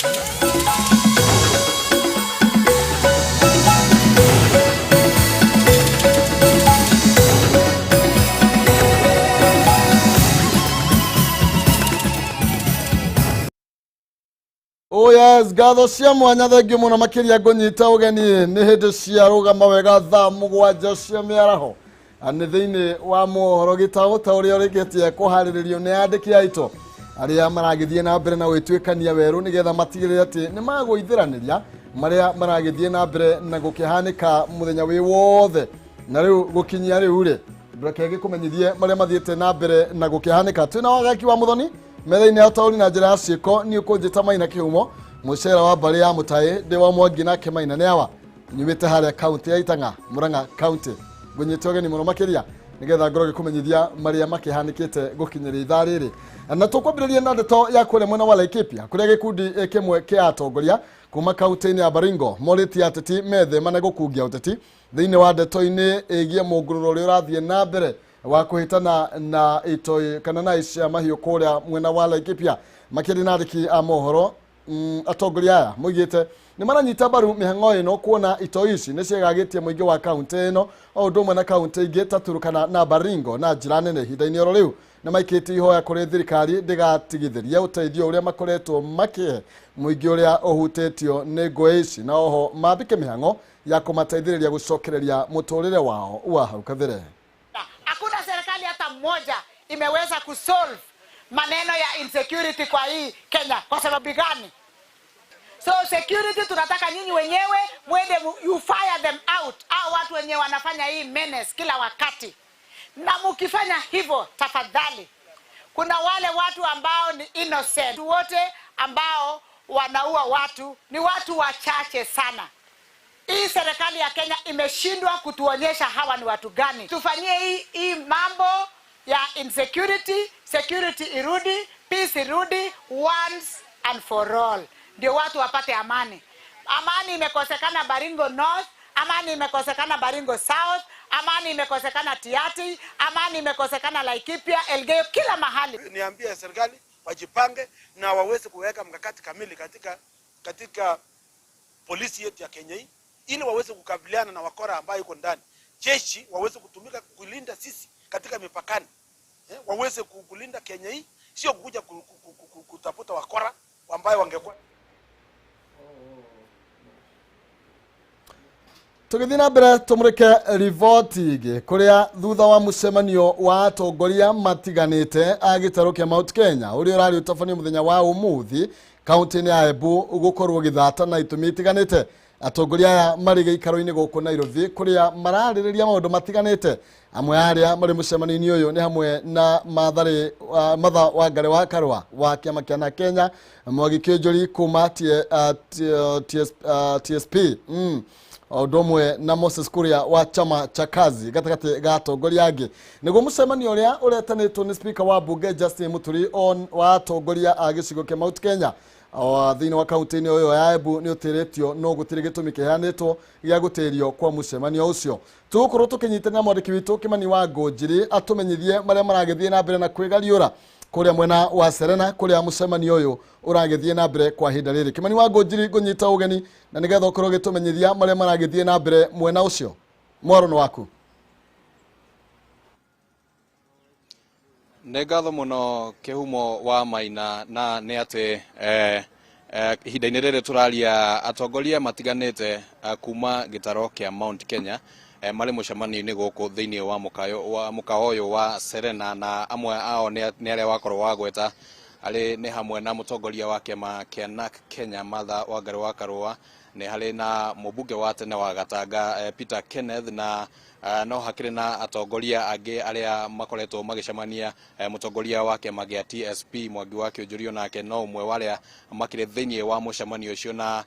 Oh yes, ngatho cia mwanya thengiũ mũno makĩria ngũnyita ũgeni nĩ hĩndĩ cia rũgama wega thaa 7 cia mĩaraho. Nĩ thĩinĩ wa mohoro gĩtaũ ta ũrĩa ũrĩkĩtie kũharĩrĩrio nĩ andĩki aitũ arĩa maragĩthiĩ na mbere na gwĩtuĩkania werũ nĩgetha matigĩrĩre atĩ nĩ magũithĩranĩria marĩa maragĩthiĩ na mbere na gũkĩhanĩka mũthenya wĩ wothe. Na rĩu gũkinyia rĩu rĩ, reke gĩkũmenyithie marĩa mathiĩte na mbere na gũkĩhanĩka. Twĩna Wagaki wa Mũthoni metha-inĩ ya taũni na njĩra ya ciĩko. Niĩ ũkũnjĩta Maina Kĩhumo, mũcera wa mbarĩ ya Mũtaĩ, ndĩ wa Mwangi nake Maina nĩ awa nyumĩte harĩa kaunti ya Itang'a, Murang'a kaunti. Ngũnyite ũgeni mũno makĩria nĩgetha ngorwo ngĩkũmenyithia marĩa makĩhanĩkĩte gũkinyĩria ithaa rĩrĩ. Na tũkwambĩrĩria na ndeto ya kũrĩa mwena wa Laikipia, kũrĩa gĩkundi kĩmwe kĩa atongoria kuma kaunti-inĩ ya Baringo morĩtie ateti methemane gũkungia ũteti thĩinĩ wa ndeto-inĩ ĩgiĩ mũngũrũro ũrĩa ũrathiĩ na mbere wa kũhĩtana na itoi kana na icia mahiũ kũrĩa mwena wa Laikipia. Makĩria na andĩki a mohoro, atongoria aya moigĩte nĩ maranyita mbaru mĩhang'o ĩno kuona itoi ici nĩ ciagagĩtie mũingĩ wa kaunti ĩno o ũndũ ũmwe na kaunti ingĩ ta Turkana na Baringo na njĩra nene. Ihinda-inĩ oro rĩu nĩ maikĩtie ihoya kũrĩ thirikari ndĩgatigithĩrie ũteithio ũrĩa makoretwo makĩhe mũingĩ ũrĩa ũhutĩtio nĩ ngũĩ ici, na oho mambĩke mĩhang'o ya kũmateithĩrĩria gũcokereria mũtũrĩre wao wa hau kabere. Hakuna serikali hata moja imeweza kusolve maneno ya insecurity kwa hii Kenya. Kwa sababu gani? So security tunataka nyinyi wenyewe mwende you fire them out. Hao watu wenyewe wanafanya hii menace kila wakati. Na mkifanya hivyo tafadhali, kuna wale watu ambao ni innocent, wote ambao wanaua watu ni watu wachache sana. Hii serikali ya Kenya imeshindwa kutuonyesha hawa ni watu gani. Tufanyie hii mambo ya insecurity, security irudi, peace irudi once and for all. Ndio watu wapate amani. Amani imekosekana Baringo North, amani imekosekana Baringo South, amani imekosekana Tiaty, amani imekosekana Laikipia, Elgeyo, kila mahali. Niambie serikali wajipange na waweze kuweka mkakati kamili katika polisi yetu ya Kenya hii, ili waweze kukabiliana na wakora ambao yuko ndani. Jeshi waweze kutumika kulinda sisi katika mipakani. Waweze kulinda Kenya hii, sio kuja kutafuta wakora ambao wangekuwa. Tũgĩthiĩ na mbere tũmũrĩke riboti ĩngĩ kũrĩa thutha wa mũcemanio wa atongoria matiganĩte a gĩtarũ kĩa Mount Kenya ũrĩa ũrarĩ ũtabanio mũthenya wa ũmũthĩ kaunti-inĩ ya Embu gũkorwo gĩthata na itũmi itiganĩte. Atongoria aya marĩ gĩikaro-inĩ gũkũ Nairobi kũrĩa mararĩrĩria maũndũ matiganĩte. Amwe arĩa marĩ mũcemanio-inĩ ũyũ nĩ hamwe na Martha Wangari wa Karua wa kĩama kĩa na Kenya, Mwangi Kĩũnjũri kuma TSP, o ũndũ ũmwe na Moses Kuria wa chama cha kazi gatagatĩ ga atongoria angĩ. Nĩguo mũcemanio ũrĩa ũretanĩtwo nĩ speaker wa bunge Justin Muturi wa atongoria a gĩcigo kĩa Mount Kenya thĩinĩ wa kaunti-inĩ ĩyo ya Embu nĩ ũtĩrĩtio, no gũtirĩ gĩtũmi kĩheanĩtwo gĩa gũtĩrio kwa mũcemanio ũcio. Tũgũkorwo tũkĩnyitanĩra mwandĩki witũ Kĩmani wa Ngũnjiri atũmenyithie marĩa maragĩthiĩ na mbere na kwĩgariũra kũrĩa mwena wa Serena kũrĩa mũcemanio ũyũ ũragĩthiĩ na mbere kwa ihinda rĩrĩ. Kĩmani wa Ngũnjiri, ngũnyita ũgeni na nĩgetha ũkorwo ũgĩtũmenyithia marĩa maragĩthiĩ na mbere mwena ũcio. Mwaro nĩ waku. Nĩ ngatho mũno Kĩhumo wa Maina, na nĩ atĩ ihinda-inĩ rĩrĩ tũraria atongoria matiganĩte kuma gĩtaro kĩa Mount Kenya marĩ mũcemanio-inĩ gũkũ thĩinĩ wa mũkawa ũyũ wa Serena, na amwe ao nĩ arĩa wakorwo wagweta arĩ nĩ hamwe na mũtongoria wa kĩama kĩa NARC Kenya Martha Wangari wa Karua, nĩ harĩ na mũmbunge wa tene wa Gatanga Peter Kenneth, na no hakĩrĩ na atongoria angĩ arĩa makoretwo magĩcemania, mũtongoria wa kĩama gĩa TSP Mwangi wa Kĩũnjũri onake no ũmwe wa arĩa makĩrĩ thĩinĩ wa mũcemanio ũcio. Na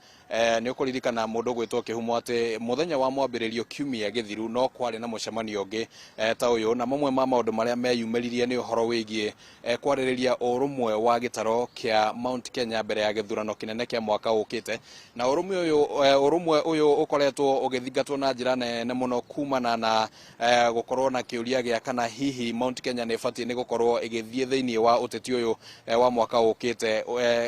nĩ ũkũririkana mũndũ ũgwĩtwo Kĩhumo atĩ mũthenya wa mwambĩrĩrio kiumia gĩthiru no kwarĩ na mũcemanio ũngĩ ta ũyũ, na mamwe ma maũndũ marĩa meyumĩririe nĩ ũhoro wĩgiĩ kwarĩrĩria ũrũmwe wa gĩtaro kĩa Mount Kenya mbere ya gĩthurano kĩnene kĩa mwaka ũkĩte. Na ũrũmwe ũyũ ũkoretwo ũgĩthingatwo na njĩra nene mũno kumana na na gũkorwo na kĩũria gĩa kana hihi Mount Kenya nĩ ĩbatiĩ nĩ gũkorwo ĩgĩthiĩ thĩinĩ wa ũteti ũyũ wa mwaka ũkĩte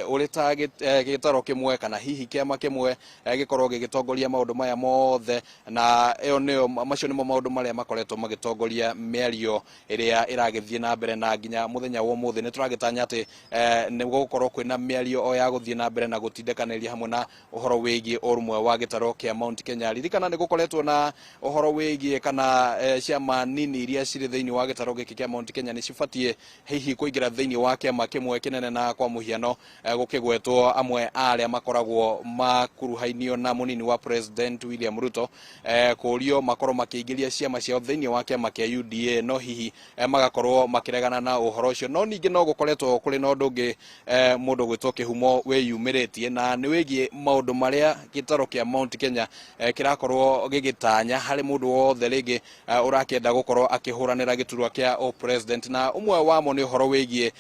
ũrĩ ta gĩtaro kĩmwe kana hihi kĩama kĩmwe gĩkorwo gĩgĩtongoria maũndũ maya mothe. Na ĩyo nĩyo, macio nĩmo maũndũ marĩa makoretwo magĩtongoria mĩario ĩrĩa ĩragĩthiĩ na mbere, na nginya mũthenya wa ũmũthĩ nĩ tũragĩtanya atĩ nĩ gũgũkorwo kwĩna mĩario o ya gũthiĩ na mbere na gũtindĩkanĩria hamwe na ũhoro wĩgiĩ ũrũmwe wa gĩtaro kĩa Mount Kenya. Ririkana nĩ gũkoretwo na ũhoro wĩgiĩ kana ciama nini iria cirĩ thĩinĩ wa gĩtaro gĩkĩ kĩa Mount Kenya nĩ cibatiĩ hihi kũingĩra thĩinĩ wa kĩama kĩmwe kĩnene, na kwa mũhiano gũkĩgwetwo amwe a arĩa makoragwo makuruhainio na mũnini wa President William Ruto, kũrio makorwo makĩingĩria ciama ciao thĩinĩ wa kĩama kĩa UDA, no hihi magakorwo makĩregana na ũhoro ũcio. No ningĩ no gũkoretwo kũrĩ na ũndũ ũngĩ mũndũ gwĩtwo Kĩhumo wĩyumĩrĩtie, na nĩ wĩgiĩ maũndũ marĩa gĩtaro kĩa Mount Kenya kĩrakorwo gĩgĩtanya harĩ mũndũ wothe rĩngĩ ũrakĩenda gũkorwo akĩhũranĩra gĩturwa kĩa o president, na ũmwe wamo nĩ ũhoro wĩgiĩ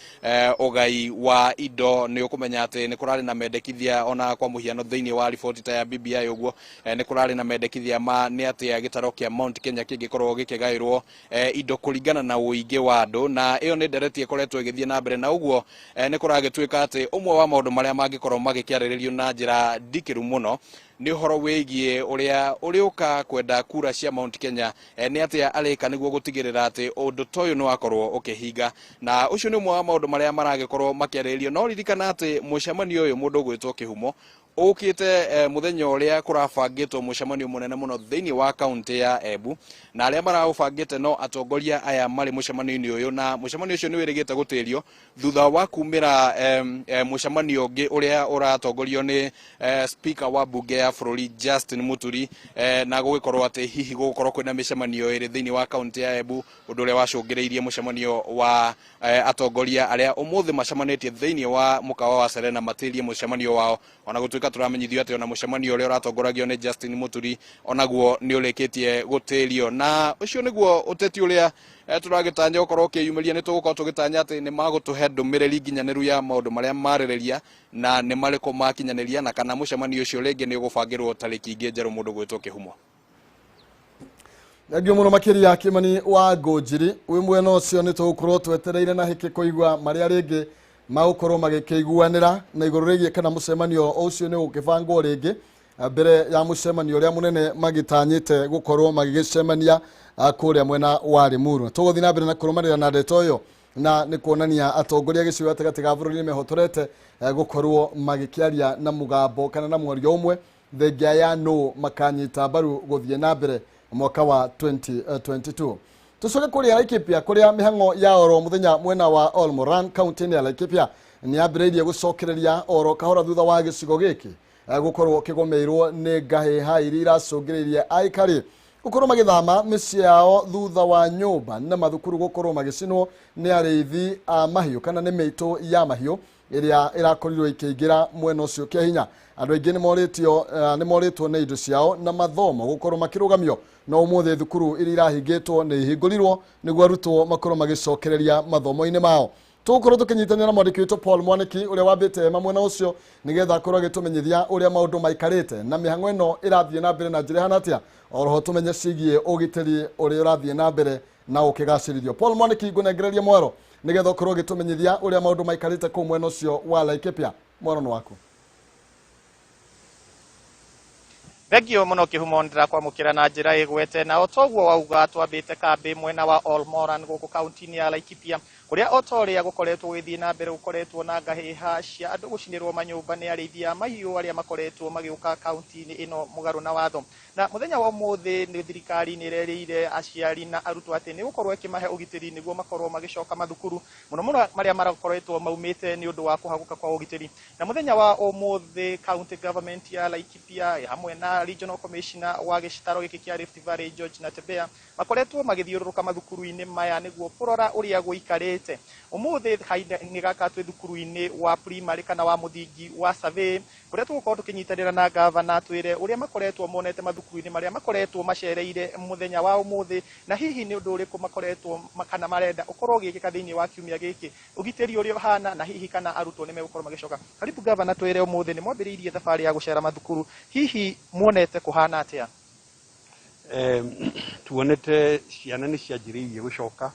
ũgai wa indo. Nĩ ũkũmenya atĩ nĩ kũrarĩ na mendekithia, ona kwa mũhiano thĩinĩ wa riboti ta ya BBI ũguo, nĩ kũrarĩ na mendekithia ma nĩ atĩa gĩtaro kĩa Mount Kenya kĩngĩkorwo gĩkĩgaĩrwo indo kũringana na ũingĩ wa andũ, na ĩyo nĩ ndereti ĩkoretwo ĩgĩthiĩ na mbere. Na ũguo nĩ kũragĩtuĩka atĩ ũmwe wa maũndũ marĩa mangĩkorwo magĩkĩarĩrĩrio na njĩra ndikĩru mũno nĩ ũhoro wĩgiĩ ũrĩa ũrĩũka kwenda kura cia Mount Kenya, nĩ atĩa arĩka nĩguo gũtigĩrĩra atĩ ũndũ ta ũyũ nĩ wakorwo ũkĩhinga, na ũcio nĩ ũmwe wa maũndũ marĩa maragĩkorwo makĩarĩrĩrio. No ririkana atĩ mũcemanio ũyũ, mũndũ ũgwĩtwo Kĩhumo, ũkĩte mũthenya ũrĩa kũrabangĩtwo mũcemanio mũnene mũno thĩinĩ wa kaunti ya Embu, na arĩa maraũbangĩte no atongoria aya marĩ mũcemanio-inĩ ũyũ, na mũcemanio ũcio nĩ wĩrĩgĩte gũtĩrio thutha wa kumĩra mũcemanio ũngĩ ũrĩa ũratongorio nĩ speaker wa mbunge ya bũrũri Justin Muturi, na gũgĩkorwo atĩ hihi gũgũkorwo kwĩna mĩcemanio ĩrĩ thĩinĩ wa kaunti ya Embu, ũndũ ũrĩa wacũngĩrĩirie mũcemanio wa atongoria arĩa ũmũthĩ macemanĩtie thĩinĩ wa mũkawa wa Serena matĩrie mũcemanio wao, ona gũtuĩka tũramenyithio atĩ ona mũcemanio ũrĩa ũratongoragio nĩ Justin Muturi onaguo nĩ ũrĩkĩtie gũtĩrio. Na ũcio nĩguo ũteti ũrĩa tũragĩtanya ũkorwo ũkĩyumĩria. Nĩ tũgũkorwo tũgĩtanya atĩ nĩ magũtũhe ndũmĩrĩri nginyanĩru ya maũndũ marĩa marĩrĩria na nĩ marĩkũ makinyanĩria, na kana mũcemanio ũcio rĩngĩ nĩ ũgũbangĩrwo tarĩki ingĩ njerũ, mũndũ gwĩtwo Kĩhumo. Thengio mũno makĩria, Kĩmani wa Ngũnjiri. Wĩ mwena ũcio nĩ tũgũkorwo twetereire na hĩkĩ kũigua marĩa rĩngĩ magũkorwo magĩkĩiguanĩra na igũrũ rĩgiĩ kana mũcemanio ũcio nĩ ũgũkĩbangwo rĩngĩ mbere ya mũcemanio ũrĩa mũnene magĩtanyĩte gũkorwo magĩgĩcemania kũrĩa mwena wa Limuru. Tũgũthiĩ na mbere na kũrũmanĩrĩra na ndeto ĩyo, na nĩ kuonania atongoria gĩcigo gatagatĩ ga bũrũri nĩ mehotorete gũkorwo magĩkĩaria na mũgambo kana na mwario ũmwe thengia ya no makanyita mbaru gũthiĩ na mbere mwaka wa 2022. Tucoke kũrĩa Laikipia, kũrĩa mĩhang'o ya oro mũthenya mwena wa Olmoran kaunti-inĩ ya Laikipia nĩ yambĩrĩirie gũcokereria oro kahora thutha wa gĩcigo gĩkĩ gũkorwo kĩgomeirwo nĩ ngahĩha iria iracũngĩrĩirie aikari gũkorwo magĩthama mĩciĩ yao thutha wa nyũmba na mathukuru gũkorwo magĩcinwo nĩ arĩithi a mahiũ kana nĩ mĩitũ ya mahiũ ĩrĩa ĩrakorirwo ĩkĩingĩra mwena ũcio kĩa hinya. Andũ aingĩ nĩ morĩtwo nĩ indo ciao na mathomo gũkorwo makĩrũgamio, no ũmũthĩ thukuru iria irahingĩtwo nĩ ihingũrirwo nĩguo arutwo makorwo magĩcokereria mathomo-inĩ mao. Tũgũkorwo tũkĩnyitanĩra na mwandĩki witũ Paul Mwaniki ũrĩa wambĩte hema mwena ũcio nĩgetha akorwo agĩtũmenyithia ũrĩa maũndũ maikarĩte na mĩhang'o ĩno ĩrathiĩ na mbere na njĩra ĩhana atĩa, oroho tũmenye ciĩgiĩ ũgitĩri ũrĩa ũrathiĩ na mbere na ũkĩgacĩrithio. Paul Mwaniki, ngũnengereria mwaro nĩgetha ũkorwo ũgĩtũmenyithia ũrĩa maũndũ maikarĩte kũu mwena ũcio wa Laikipia. Mwaro nĩ waku. Thengio mũno, Kĩhumo, ndĩrakwamũkĩra na njĩra ĩgwete. Na o toguo wauga, twambĩte kambĩ mwena wa Olmoran gũkũ kaunti-inĩ ya Laikipia, kũrĩa o ta ũrĩa gũkoretwo gũgĩthiĩ na mbere gũkoretwo na ngahĩha cia andũ gũcinĩrwo manyũmba nĩ arĩithi a mahiũ arĩa makoretwo magĩũka kaunti-inĩ ĩno mũgarũ na watho. Na mũthenya wa ũmũthĩ nĩ thirikari nĩ ĩrerĩire aciari na arutwo atĩ nĩ gũkorwo ĩkĩmahe ũgitĩri nĩguo makorwo magĩcoka mathukuru, mũno mũno marĩa marakoretwo maumĩte nĩ ũndũ wa kũhagũka kwa ũgitĩri. Na mũthenya wa ũmũthĩ county government ya Laikipia hamwe na regional commissioner wa gĩcitaro gĩkĩ kĩa Rift Valley George Natembeya makoretwo magĩthiũrũrũka mathukuru-inĩ maya nĩguo kũrora ũrĩa gũikarĩte. Ũmũthĩ kahinda-inĩ gaka twĩ thukuru-inĩ wa primary kana wa mũthingi wa Survey, kũrĩa tũgũkorwo tũkĩnyitanĩra na gavana twĩre ũrĩa makoretwo monete mathukuru-inĩ marĩa makoretwo macereire mũthenya wa ũmũthĩ, na hihi nĩ ũndũ ũrĩkũ makoretwo kana marenda ũkorwo ũgĩkĩka thĩinĩ wa kiumia gĩkĩ, ũgitĩri ũrĩa ũhana, na hihi kana arutwo nĩ megũkorwo magĩcoka. Karibu gavana, twĩre ũmũthĩ nĩ mwambĩrĩirie thabarĩ ya gũcera mathukuru, hihi muonete kũhana atĩa? Tuonete ciana nĩ cianjĩrĩirie gũcoka,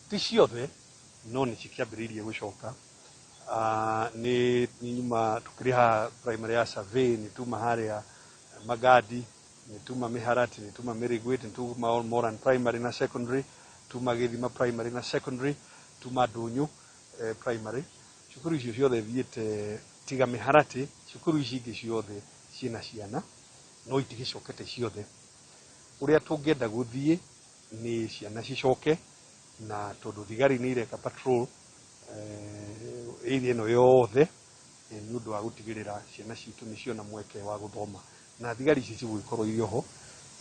ti ciothe no nĩ cikĩambĩrĩirie gũcoka. Nĩ nyuma tukĩrĩ haha primary ya Survey, nĩ tuma harĩa Magadi, nĩ tuma Mĩharati, nĩ tuma Mĩrĩgwĩti, nĩ tuma Olmoran primary na secondary, tuma Gĩthima primary na secondary, tuma Ndũnyũ primary. Cukuru icio ciothe thiĩte tiga Mĩharati, cukuru ici ingĩ ciothe ciĩna ciana no itigĩcokete ciothe. Ũrĩa tũngĩenda gũthiĩ nĩ ciana cicoke, na tondũ thigari nĩ ireka patrol area ĩno yothe nĩ ũndũ wa gũtigĩrĩra ciana citũ nĩ ciona mweke wa gũthoma, na thigari ici cigũgĩkorwo irĩ oho.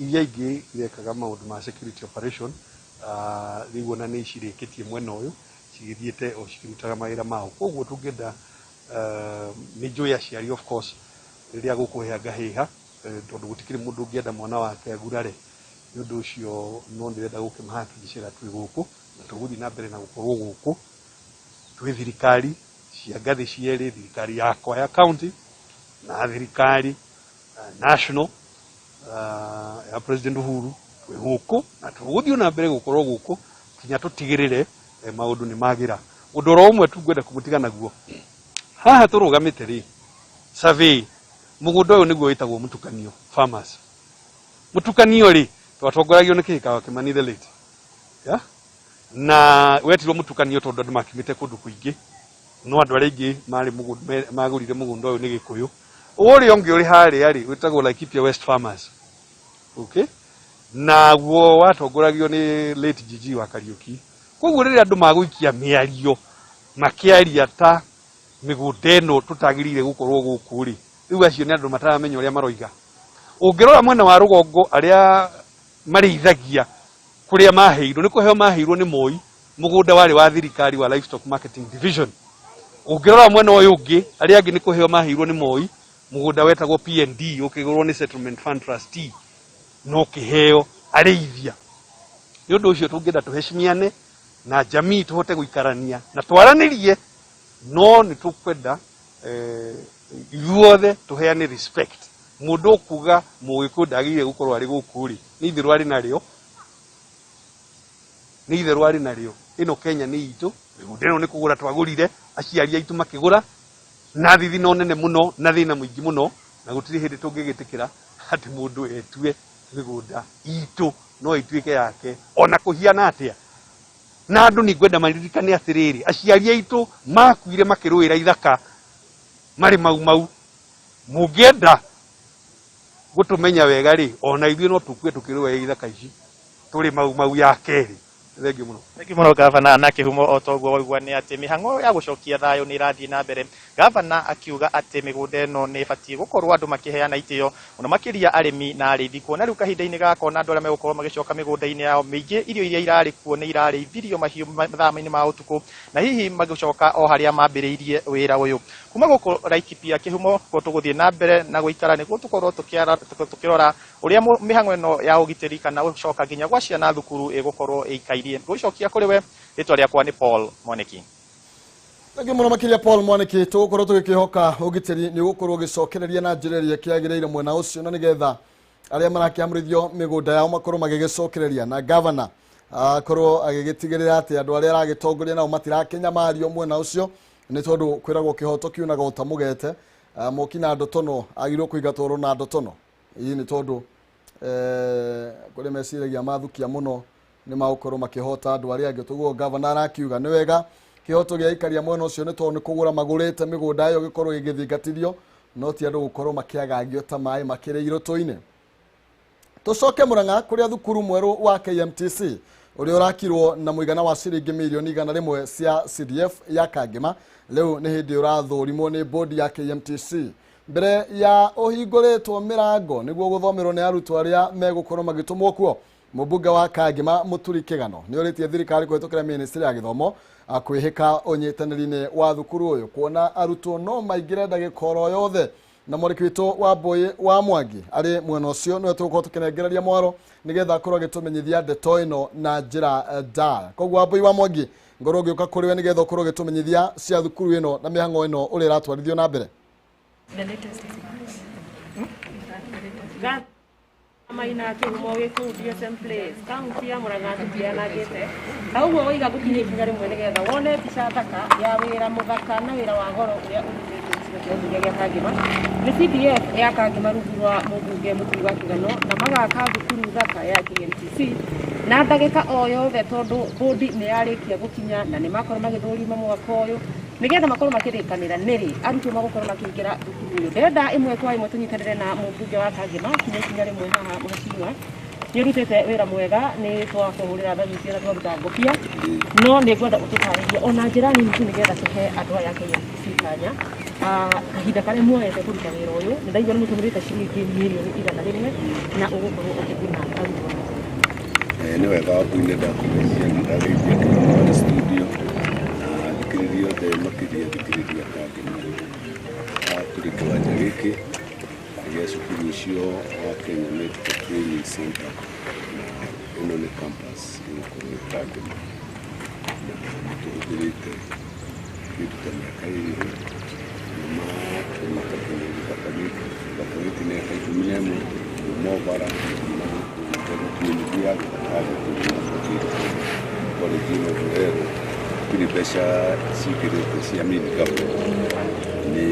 Iria ingĩ irekaga maũndũ ma security operation, rĩu ona nĩ cirĩkĩtie mwena ũyũ, cigĩthiĩte o cikĩrutaga mawĩra mao. Koguo tũngĩenda, nĩ njũĩ aciari of course rĩrĩa gũkũhĩa ngahĩha, tondũ gũtikĩrĩ mũndũ ũngĩenda mwana wake agurare. Nĩ ũndũ ũcio no ndĩrenda gũkĩmahakikicĩra twĩ gũkũ na tũgũthiĩ na mbere na gũkorwo gũkũ twĩ thirikari cia ngathĩ cierĩ, thirikari yakwa ya county na thirikari national ya President Uhuru. Twĩ gũkũ na tũgũthiĩ na mbere gũkorwo gũkũ nginya tũtigĩrĩre maũndũ nĩ magĩra. Ũndũ oro ũmwe tu ngwenda kũmũtiga naguo haha tũrũgamĩte rĩ, survey mũgũnda ũyũ nĩguo wĩtagwo mũtukanio farmers. Mũtukanio rĩ, twatongoragio nĩ Kĩhika wa Kĩmani the late, yeah? Na wetirwo mũtukanio tondũ andũ makimĩte kũndũ kũingĩ, no andũ arĩa aingĩ marĩ magũrire mũgũnda ũyũ nĩ Gĩkũyũ. Ũrĩa ũngĩ ũrĩ harĩa rĩ, wĩtagwo Laikipia West Farmers, okay? Naguo watongoragio nĩ late Gigi wa Kariuki. Koguo rĩrĩa andũ magũikia mĩario makĩaria ta mĩgũnda ĩno tũtagĩrĩire gũkorwo gũkũ rĩ, rĩu acio nĩ andũ mataramenya ũrĩa maroiga. Ũngĩrora mwena wa rũgongo, arĩa marĩithagia kũrĩa maheirwo nĩ kũheo maheirwo nĩ Moi, mũgũnda warĩ wa thirikari wa Livestock Marketing Division. Ũngĩrora mwena ũyũ ũngĩ, arĩa angĩ nĩ kũheo maheirwo nĩ Moi mũgũnda wetagwo PND, ũkĩgũrwo nĩ Settlement Fund Trustee no kĩheo arĩithia. Nĩ ũndũ ũcio tũngĩenda tũheshimiane na jamii, tũhote gũikarania na twaranĩrie, no nĩ tũkwenda ithuothe tũheane respect. Mũndũ ũkuga Mũgĩkũyũ ndagĩrĩire gũkorwo arĩ gũkũ rĩ, nĩ itherũ arĩ narĩo, nĩ itherũ arĩ narĩo. Ĩno Kenya nĩ itũ, mĩgũnda ĩno nĩ kũgũra twagũrire, aciari aitũ makĩgũra na thithino nene mũno na thĩna mũingĩ mũno, na gũtirĩ hĩndĩ tũngĩgĩtĩkĩra atĩ mũndũ etue mĩgũnda itũ no ĩtuĩke yake ona kũhiana atĩa. Na andũ nĩ ngwenda maririkane atĩrĩrĩ, aciari aitũ makuire makĩrũĩra ithaka marĩ mau mau. Mũngĩenda gũtũmenya wega rĩ, ona ithuĩ no tũkue tũkĩrũĩra ithaka ici tũrĩ mau mau ya kerĩ. Thengiũ mũno. Thengiũ mũno gavana. Na Kĩhumo, o toguo waigua nĩ atĩ mĩhang'o ya gũcokia thayũ nĩ ĩrathiĩ na mbere, gavana akiuga atĩ mĩgũnda ĩno nĩ ĩbatiĩ gũkorwo andũ makĩheana itĩo mũno makĩria arĩmi na arĩithi, kuona rĩu kahinda-inĩ gaka ona andũ arĩa megũkorwo magĩcoka mĩgũnda-inĩ yao mĩingĩ, irio iria irarĩ kuo nĩ irarĩithirio mahiũ mathaa-inĩ ma ũtukũ, na hihi magĩcoka o harĩa mambĩrĩirie wĩra ũyũ. Kuma gũkũ Laikipia, Kĩhumo, kuo tũgũthiĩ na mbere na gũikara nĩguo tũkorwo tũkĩrora ũrĩa mĩhang'o ĩno ya ũgitĩri kana gũcoka nginya gwa ciana thukuru ĩgũkorwo ĩikairie. Ngũgĩcokia kũrĩ we, rĩtwa rĩakwa nĩ Paul Mwanĩki. Thengiũ mũno makĩria Paul Mwanĩki. Tũgũkorwo tũgĩkĩhoka ũgitĩri nĩ ũgũkorwo ũgĩcokereria na njĩra ĩrĩa ĩkĩagĩrĩire mwena ũcio, na nĩgetha arĩa marakĩamũrithio mĩgũnda yao makorwo magĩgĩcokereria, na gavana akorwo agĩgĩtigĩrĩra atĩ andũ arĩa aragĩtongoria nao matirakĩnyamario mwena ũcio, nĩ tondũ kwĩragwo kĩhoto kiunaga ũta mũgete. Moki na ndotono agĩrĩirwo kũingatwo na ndotono ii, nĩ tondũ kũrĩ meciragia mathukia mũno nĩ magũkorwo makĩhota andũ arĩa angĩ. Tũguo gavana arakiuga nĩ wega kĩhoto gĩa ikaria mwena ũcio, nĩ tondũ nĩ kũgũra magũrĩte mĩgũnda ĩyo gĩkorwo gĩgĩthingatithio, no ti andũ gũkorwo makĩagagio ta maĩ makĩrĩ irũtũ-inĩ. Tũcoke Mũrang'a kũrĩa thukuru mwerũ wa KMTC ũrĩa ũrakirwo na mũigana wa ciringi mirioni 100 cia CDF ya Kangema rĩu nĩ hĩndĩ ũrathũrimwo nĩ bodi ya KMTC mbere ya ũhingũrĩtwo mĩrango nĩguo gũthomerwo nĩ arutwo arĩa megũkorwo magĩtũmwo kuo. Mũmbunge wa Kangema Mũturi Kĩgano nĩ ũrĩtie thirikari kũhĩtũkĩra ministry ya gĩthomo kwĩhĩka ũnyitanĩri-inĩ wa thukuru ũyũ, kuona arutwo no maingĩre ndagĩka oro yothe. Na mwandĩki witũ wa Mbũĩ wa Mwangi arĩ mwena ũcio nĩwe tũgũkorwo tũkĩnengereria mwaro nĩgetha akorwo agĩtũmenyithia ndeto ĩno na njĩra ndaya. Koguo Wambũi wa Mwangi, ngorwo ngĩũka kũrĩ we nĩgetha ũkorwo ũgĩtũmenyithia cia thukuru ĩno na mĩhang'o ĩno ũrĩa ĩratwarithio na mbere. The latest is March. The latest. Maina kĩhumo gĩ kũu DSM Place, kaunti ya Murang'a tũtianangĩte ta ũguo waiga gũkinya ikinya rĩmwe nĩgetha wone mbica thaka ya wĩra mũthaka na wĩra wa goro ũrĩa ũrutĩtwo gĩcigo kĩa ũmbunge gĩa Kangema nĩ CDF ya Kangema rungu rwa mũmbunge Mũturi wa Kĩgano, na magaka thukuru thaka ya KMTC na ndagĩka o yothe, tondũ bũndi nĩ yarĩkia gũkinya na nĩ makorwo magĩthũrima mwaka ũyũ nĩgetha makorwo makĩrĩkanĩra nĩrĩ arutwo magũkorwo makĩingĩra thukuru ũyũ. Ndĩrenda ĩmwe kwa ĩmwe tũnyitanĩre na mũmbunge wa Kangema kinya ikinya rĩmwe haha. Mheshimiwa, nĩ ũrutĩte wĩra mwega, nĩ twakũhũrĩra tharuti na twaruta ngũbia, no nĩ ngwenda ũtũtarĩrie ona njĩra nini tu nĩgetha tũhe andũ aya KMTC kanya. Kahinda karĩa muoete kũruta wĩra ũyũ, nĩ ndaigua nĩ mũtũmĩrĩte ciringi mirioni 100 na ũgũkorwo ũkĩguna arutwo. Nĩ wega waku-inĩ, ndakũgeithia na ndageithia kĩrĩa marĩ studio na thikĩrĩria othe, makĩria thikĩrĩria Kangema. Haha tũrĩ kĩwanja gĩkĩ gĩa cukuru ũcio wa Kenya Medical Training Center, na ĩno nĩ campus ĩgũkorwo ĩ Kangema, na nĩ tũhũthĩrĩte kĩndũ ta mĩaka 2 kuma kũnyita kĩndũ gĩthaka gĩkĩ. Gĩthaka gĩkĩ nĩ eka 11 kuma Ũbara kuma gũkũ nuthu ya gĩthaka gĩkĩ na college ĩno ũrerwo gũtirĩ mbeca cingĩrĩte cia main government, nĩ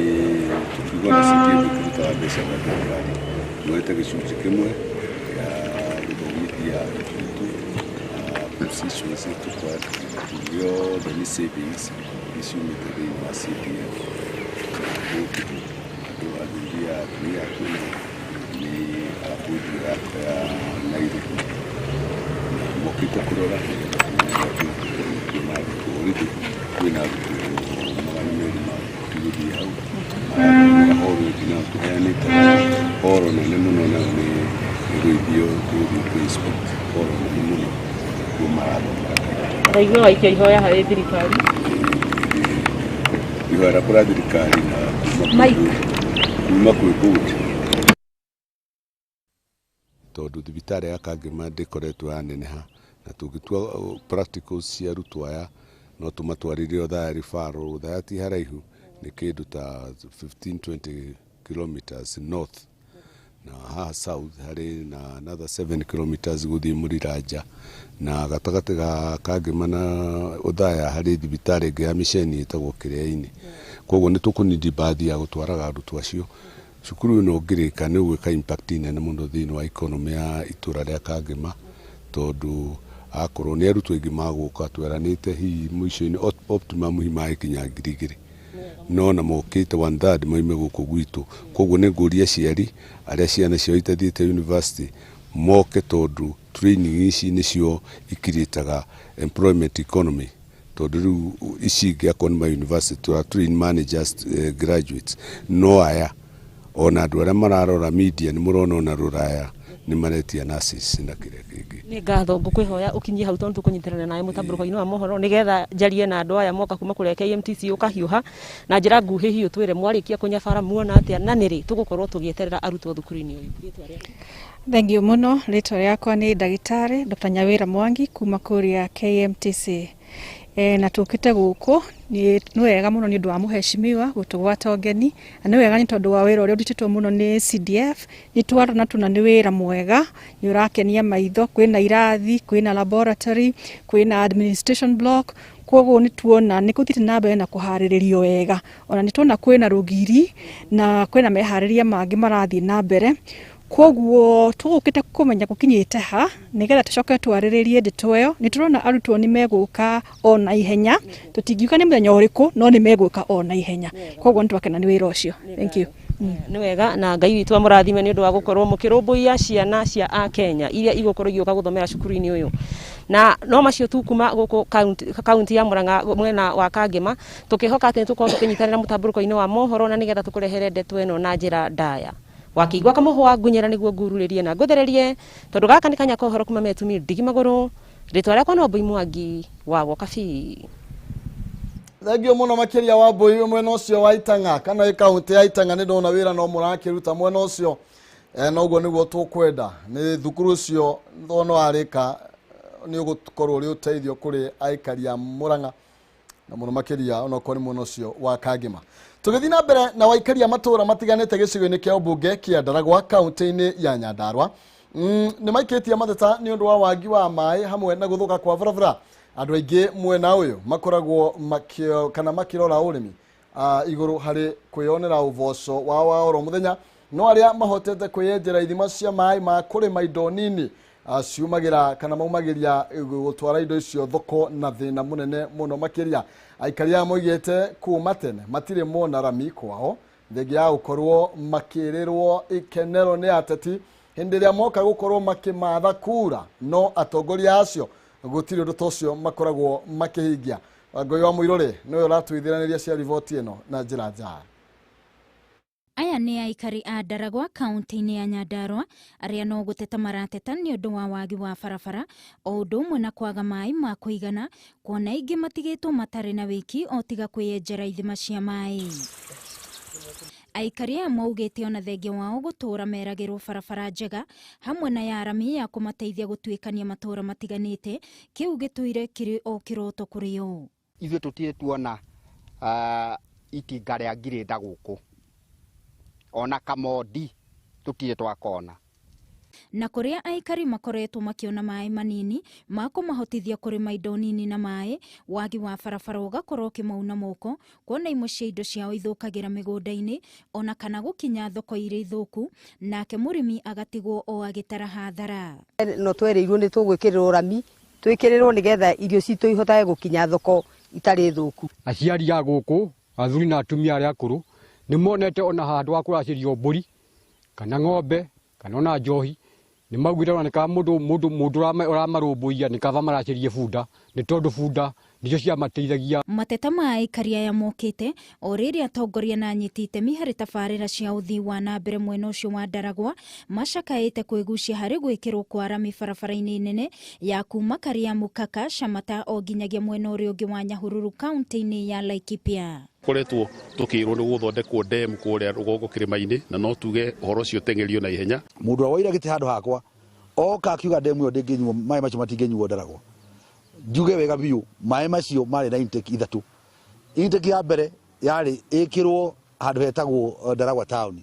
tũkiuga na CDF tũrutaga mbeca gwa thirikari, tuoete gĩcunjĩ kĩmwe gĩa gũthomithia arutwo aitũ constituency. Tũkoya gĩothe nĩ savings iria ciumĩte thĩinĩ wa CDF, na gũkũ andũ athuri a atumia twĩna nĩ a bodi ya Nairobi na mokĩte kũrora nĩgetha kũmenya ũrĩa kwĩna arutwo. Already kwĩna arutwo 250 gũthiĩ hau marathomera hall ĩngĩ, nayo tũheanĩte hall nene mũno, nayo nĩ ĩgũithio, tũgũthiĩ kũ inspect hall nene mũno kuo marathomera. Ndaigua waikia ihoya harĩ thirikari. Ihoya rĩakwa rĩa thirikari na kuma Mike. Kuma kwĩ board, tondũ thibitarĩ ya Kangema ndĩkoretwo yaneneha, na tũngĩtua practicals cia arutwo aya no tũmatwarĩre Othaya referral. Othaya ti haraihu, nĩ kĩndũ ta 15 20 kilometers north, na haha south harĩ na another 7 kilometers gũthiĩ Mũriranja, na gatagatĩ ga Kangema na Othaya harĩ thibitarĩ ĩngĩ ya mĩceni ĩtagwo Kĩrĩa-inĩ. Koguo nĩ tũkũnidi bathi ya gũtwaraga arutwo acio cukuru ĩno. Ũngĩrĩka nĩ ũgwĩka impact nene mũno thĩinĩ wa economy ya itũra rĩa Kangema, tondũ akorwo nĩ arutwo aingĩ magũka, tweranĩte hihi mũico-inĩ optimum hihi magĩkinya 2000, no na mokĩte one third moime gũkũ gwitũ. Koguo nĩ ngũria aciari arĩa ciana ciao itathiĩte university moke, tondũ training ici nĩcio ikirĩtaga employment economy, tondũ rĩu ici ingĩ akorwo nĩ ma university tũra train managers, graduates, no aya ona andũ arĩa mararora media nĩ mũrona ona rũraya nĩ maretia nurses na kĩrĩa kĩngĩ. Nĩ ngatho, ngũkwĩhoya ũkinyie hau tondũ tũkũnyitanĩra nawe mũtambũrũko-inĩ wa mohoro nĩgetha njarie na andũ aya moka kuma kũrĩa KMTC. Ũkahiũha na njĩra nguhĩ hiũ, twĩre mwarĩkia kũnyabara muona atĩa na nĩrĩ tũgũkorwo tũgĩeterera arutwo thukuru-inĩ ũyũ. Rĩtwa rĩaku? Thank you mũno. Rĩtwa rĩakwa nĩ ndagĩtarĩ Dr. Nyawĩra Mwangi kuma kũrĩa KMTC. Na tũkĩte gũkũ nĩ wega mũno nĩ ũndũ wa mũheshimiwa gũtũgwata ũgeni, na nĩ wega nĩ tondũ wa wĩra ũrĩa ũrutĩtwo mũno nĩ CDF. Nĩ twarona tuna nĩ wĩra mwega, nĩ ũrakenia maitho, kwĩna irathi, kwĩna laboratory, kwĩna administration block, koguo nĩ tuona nĩ gũthiĩte na mbere na kũharĩrĩrio wega. Ona nĩ tuona kwĩna rũgiri na kwĩna meharĩria mangĩ marathiĩ na mbere, koguo tũgũkĩte kũmenya gũkinyĩte ha nĩgetha tũcoke twarĩrĩrie ndeto ĩyo. Nĩ tũrona arutwo nĩ megũka o na ihenya, tũtingiuga nĩ mũthenya ũrĩkũ, no nĩ megũka o na ihenya, koguo nĩ twakena nĩ wĩra ũcio. Thank you. Nĩ wega, na Ngai witũ amũrathime nĩ ũndũ wa gũkorwo mũkĩrũmbũiya ciana cia akenya iria igũkorwo igĩũka gũthomera cukuru-inĩ ũyũ. Na no macio tu kuma gũkũ kaunti ya Murang'a mwena wa Kangema, tũkĩhoka atĩ nĩ tũkorwo tũkĩnyitanĩra mũtambũrũko-inĩ wa mohoro na nĩgetha tũkũrehere ndeto ĩno na njĩra ndaya. Wakĩigua kamũhwa ngunyĩra nĩguo ngururĩrie na ngũthererie, tondũ gaka nĩ kanya ka ũhoro kuma metumi ndigi magũrũ. Rĩtwa rĩakwa no Mbui Mwangi wa Wokabi. Thengio mũno makĩria wa Mbui mwena ũcio wa Itang'a kana ĩ kaunti ya Itang'a. Nĩ ndona wĩra no mũrakĩruta mwena ũcio, na ũguo nĩguo tũkwenda. Nĩ thukuru ũcio no warĩka nĩ ũgũkorwo ũrĩ ũteithio kũrĩ aikari a Murang'a na mũno makĩria onokorwo nĩ mwena ũcio wa Kangema. Tũgĩthiĩ na mbere na waikari a matũũra matiganĩte gĩcigo-inĩ kĩa ũmbunge kĩa Ndaragwa kaunti-inĩ ya Nyandarua. Nĩ maikĩtie mateta nĩ ũndũ wa wagi wa maĩ hamwe na gũthũka kwa barabara. Andũ aingĩ mwena ũyũ makoragwo kana makĩrora ũrĩmi igũrũ harĩ kwĩyonera ũboco wao wa oro mũthenya, no arĩa mahotete kwĩyenjera ithima cia maĩ ma kũrĩma indo nini ciumagĩra kana maumagĩria gũtwara indo icio thoko na thĩna mũnene mũno makĩria. Aikari aya moigĩte kuma tene matirĩ mona rami kwao, thengia ya gũkorwo makĩrĩrwo ikenero nĩ ateti hĩndĩ ĩrĩa moka gũkorwo makĩmatha kura, no atongoria acio gũtirĩ ũndũ ta ũcio makoragwo makĩhingia. Wangũi wa Mũirũrĩ nĩwe ũratwĩthiranĩria cia riboti ĩno na njĩra njaya. Aya nĩ aikari a Ndaragwa kaunti-inĩ ya Nyandarua arĩa no gũteta marateta nĩ ũndũ wa wagi wa barabara o ũndũ ũmwe na kwaga maĩ ma kũigana, kuona aingĩ matigĩtwo matarĩ na wĩki o tiga kwĩyenjera ithima cia maĩ. Aikari aya maugĩte ona thengia wao gũtũra meragĩrwo barabara njega hamwe na ya rami ya kũmateithia gũtuĩkania matũra matiganĩte, kĩu gĩtũire kĩrĩ o kĩroto kũrĩ o. Ithuĩ tũtirĩ tuona itinga rĩa ngirĩnda gũkũ, ona kamondi tũtirĩ twakona. Na kũrĩa aikari makoretwo makĩona maĩ manini ma kũmahotithia kũrĩma indo nini na maĩ, wagi wa barabara ũgakorwo ũkĩmauna moko, kuona imwe cia indo ciao ithũkagĩra mĩgũnda-inĩ ona kana gũkinya thoko irĩ thũku, nake mũrĩmi agatigwo o agĩtara hathara. No twereirwo nĩ tũgwĩkĩrĩrwo rami, twĩkĩrĩrwo nĩgetha irio citũ ihotage gũkinya thoko itarĩ thũku. Aciari a gũkũ, athuri na atumia arĩa akũrũ, nĩ monete ona handũ ha kũracĩrio mbũri kana ng'ombe kana ona njohi, nĩ maugire ona nĩ mũndũ ũramarũmbũiya nĩ kaba maracĩrie bunda, nĩ tondũ bunda nicio ciamateithagia. Mateta ma aikari aya mokĩte o rĩrĩa atongoria na anyiti itemi harĩ tabarĩra cia ũthii wa na mbere mwena ũcio wa Ndaragwa macakaĩte kwĩgucia harĩ gwĩkĩrwo kwa rami barabara-inĩ nene ya kuma Kariamu Kaka Shamata o nginyagia mwena ũrĩa ũngĩ wa Nyahururu kaunti-inĩ ya Laikipia. Koretwo tukirwo ni guthondekwo dam kuria rugongo kirima-ini, na no tuge uhoro ucio tengerio na ihenya. Mundu wa waira giti handu hakwa oka akiuga demu iyo ndinginyuo, maĩ macio matingĩnyuo Ndaragwa. Njuge wega biũ, maĩ macio marĩ na intake ithatũ. Intake ya mbere yarĩ ĩkĩrwo handũ hetagwo Ndaragwa town.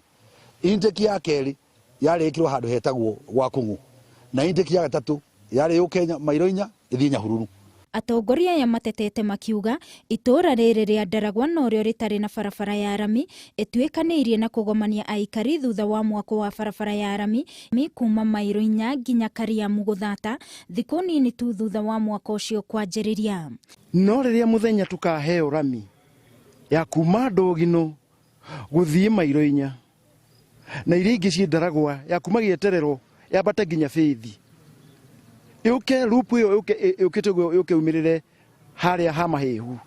Intake ya kerĩ yarĩ ĩkĩrwo handũ hetagwo Gwakũng'ũ, na intake ya gatatũ yarĩ yũke mairo inya ĩthiĩ Nyahururu. Atongoria aya matetete makiuga itũra rĩrĩ rĩa Ndaragwa norĩo rĩtarĩ na barabara ya rami ĩtuĩkanĩirie na kũgomania aikari thutha wa mwako wa barabara ya rami kuma mairo inya nginya Kariamu gũthata thikũ nini tu thutha wa mwako ũcio kwanjĩrĩria. No rĩrĩa mũthenya tũkaheo rami ya kuma Ndũgino gũthiĩ mairo inya na iria ingĩ ciĩ Ndaragwa ya kuma gĩeterero yambate nginya Bĩthi, yũke rupu ĩyo yũkĩte ũguo yũke umĩrĩre harĩa ha Mahĩhu,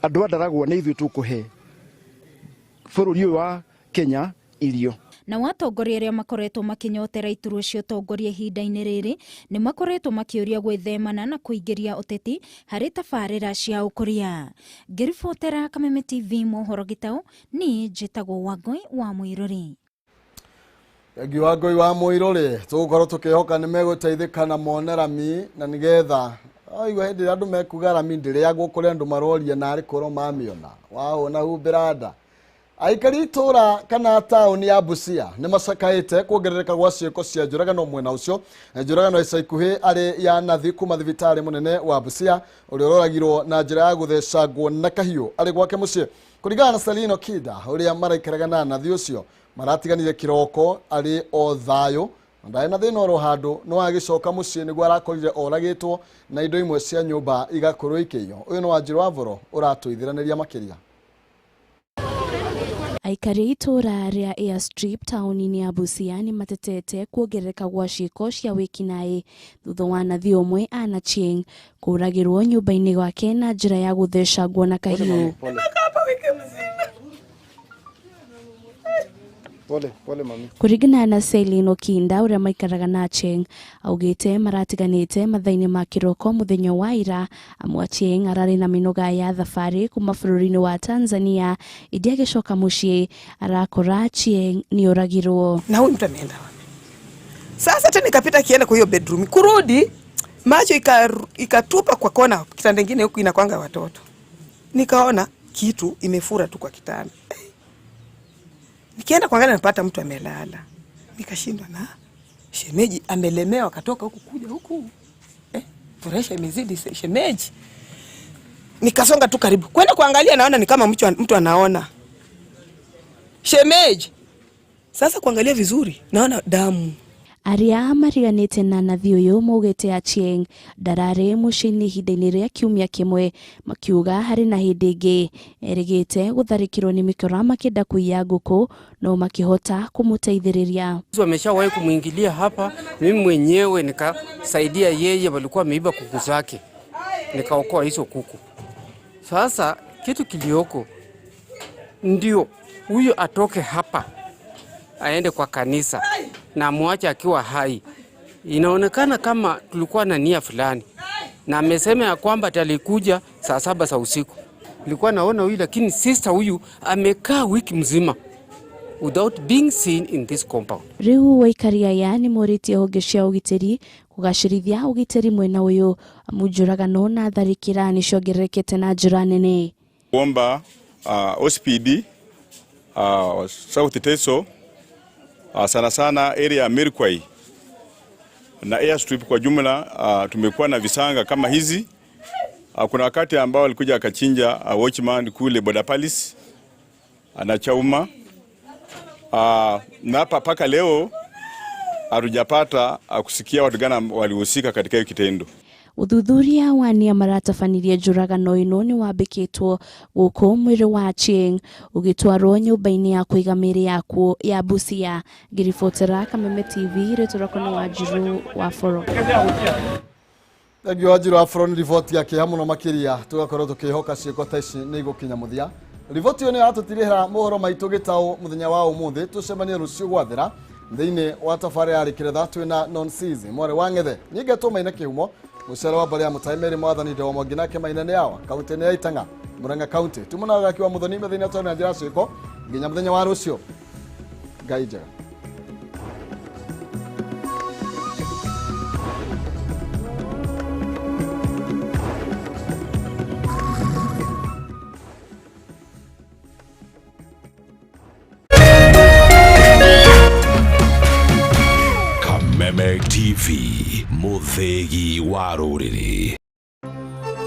andũ a Ndaragwa nĩ ithuĩ tũkũhe bũrũri ũyũ wa Kenya irio. Na watongoria arĩa makoretwo makĩnyotera iturwa cia ũtongoria ihinda-inĩ rĩrĩ nĩ makoretwo makĩũria gwĩthemana na kũingĩria ũteti harĩ tabarĩra cia ũkũria. Ngĩribotera Kameme TV mohoro gĩtaũ, niĩ njĩtagwo Wangũi wa Mũirũrĩ. Thengi wa Ngũi wa Mũirũrĩ, tũgũkorwo tũkĩhoka nĩ megũteithĩka na mone rami, na nĩgetha aigua hĩndĩ ĩrĩa andũ mekuga rami ndĩrĩagwo kũrĩa andũ maroria na arĩ korwo mamĩona wahũna humbĩra nda. Aikari itũra kana taũni ya Busia nĩ macakaĩte kuongerereka gwa ciĩko cia njũragano mwena ũcio. Njũragano ica ikuhĩ arĩ ya nathi kuma thibitarĩ mũnene wa Busia ũrĩa ũroragirwo na njĩra ya gũthecangwo na kahiũ arĩ gwake mũciĩ. Kũringana na Selino Kinda ũrĩa maraikaraga na nathi ũcio, maratiganire kĩroko arĩ o thayũ ndarĩ na thĩna oro handũ, no agĩcoka mũciĩ nĩguo arakorire oragĩtwo na indo imwe cia nyũmba igakorwo ikĩiywo. Ũyũ nĩ Wanjirũ wa Voro ũratũithiranĩria makĩria. Aikari itũra rĩa Airstrip taũni-inĩ ya Busia nĩ matetete kuongerereka gwa ciĩko cia wĩkinaĩ thutha wa nathi ũmwe Anna Chieng kũũragĩrwo nyũmba-inĩ gwake na njĩra ya gũthecangwo na kahiũ. Pole, pole mami. Kũringana na Celine Okinda ũrĩa maikaraga na Achieng, augĩte maratiganĩte mathaa-inĩ ma kĩroko mũthenya wa ira, amu Achieng ararĩ na mĩnoga ya thabarĩ kuma bũrũri-inĩ wa Tanzania, ĩndĩ agĩcoka mũciĩ arakora Achieng nĩoragirwo. Na huyu mtu ameenda wapi? Sasa hata nikapita kienda kwa hiyo bedroom, kurudi macho ikatupa kwa kona, kitanda kingine huku inakwanga watoto. Nikaona kitu imefura tu kwa kitanda. Nikienda kuangalia napata mtu amelala. Nikashindwa na Shemeji amelemewa akatoka huku kuja huku. Pressure imezidi shemeji. Nikasonga tu karibu. Kwenda kuangalia naona ni kama mtu anaona. Shemeji. Sasa kuangalia vizuri naona damu. Arĩa mariganĩte na nathi ũyũ maugĩte Achieng ndararĩ mũciĩ-inĩ ihinda-inĩ rĩa kiumia kĩmwe, makiuga harĩ na hĩndĩ ĩngĩ erĩgĩte gũtharĩkĩrwo nĩ mĩkora makĩenda kũiya ngũkũ no makĩhota kũmũteithĩrĩria. Wameshawahi kumwingilia hapa, mimi mwenyewe nikasaidia yeye, walikuwa wameiba kuku zake, nikaokoa hizo kuku. Sasa kitu kilioko ndio huyu atoke hapa aende kwa kanisa na muache akiwa hai. Inaonekana kama tulikuwa na nia fulani, na amesema ya kwamba atalikuja saa 7 za usiku. Nilikuwa naona huyu, lakini sister huyu amekaa wiki mzima without being seen in this compound. Rĩu aikari aya nĩ morĩtie honge cia ũgitĩri kũgacĩrithia ũgitĩri mwena ũyũ amu njũragano na tharĩkĩra nĩ ciongererekete na njĩra nene. Kuomba OCPD South Teso, sana sana area ya Mirkwai na airstrip kwa jumla, tumekuwa na visanga kama hizi. Kuna wakati ambao walikuja akachinja watchman kule Boda Palace na Chauma, na hapa paka leo hatujapata kusikia watu gani walihusika katika hiyo kitendo. Ũthuthuria wa nĩa maratabanirie njũragano ĩno nĩ wambĩkĩtwo gũkũ mwĩrĩ wa Achieng ũgĩtwarwo nyũmba-inĩ ya kũiga mĩĩrĩ yakuo ya Busia. Ngĩribotera Kameme TV, rĩtwa rĩakwa nĩ Wanjiru wa Boro. Thengiũ Wanjiru wa Boro nĩ riboti ya kĩeha mũno makĩria, tũgakorwo tũkĩhoka ciĩko ta ici nĩ igũkinya mũthia. Riboti ĩyo nĩ yatũtirĩhĩra mohoro maitũ gĩtaũ mũthenya wa ũmũthĩ. Tũcemanie rũciũ gwathera thĩinĩ wa tabarĩra ya Rĩkĩretha twĩna Nonsizi mwarĩ wa Ng'ethe. Niĩ ngetwo Maina Kĩhumo, mũcere wa mbarĩ ya Mũtai Mary Mwathani Ndewa Mwangi nake Maina nĩ awa kaunti-inĩ ya Itang'a, Murang'a kaunti. Tumũnaga gaki wa Mũthoni methĩinĩ atwarĩ na njĩra ciĩko nginya mũthenya wa rũciũ. Ngai njega. Kameme TV, mũthĩgi wa rũrĩrĩ.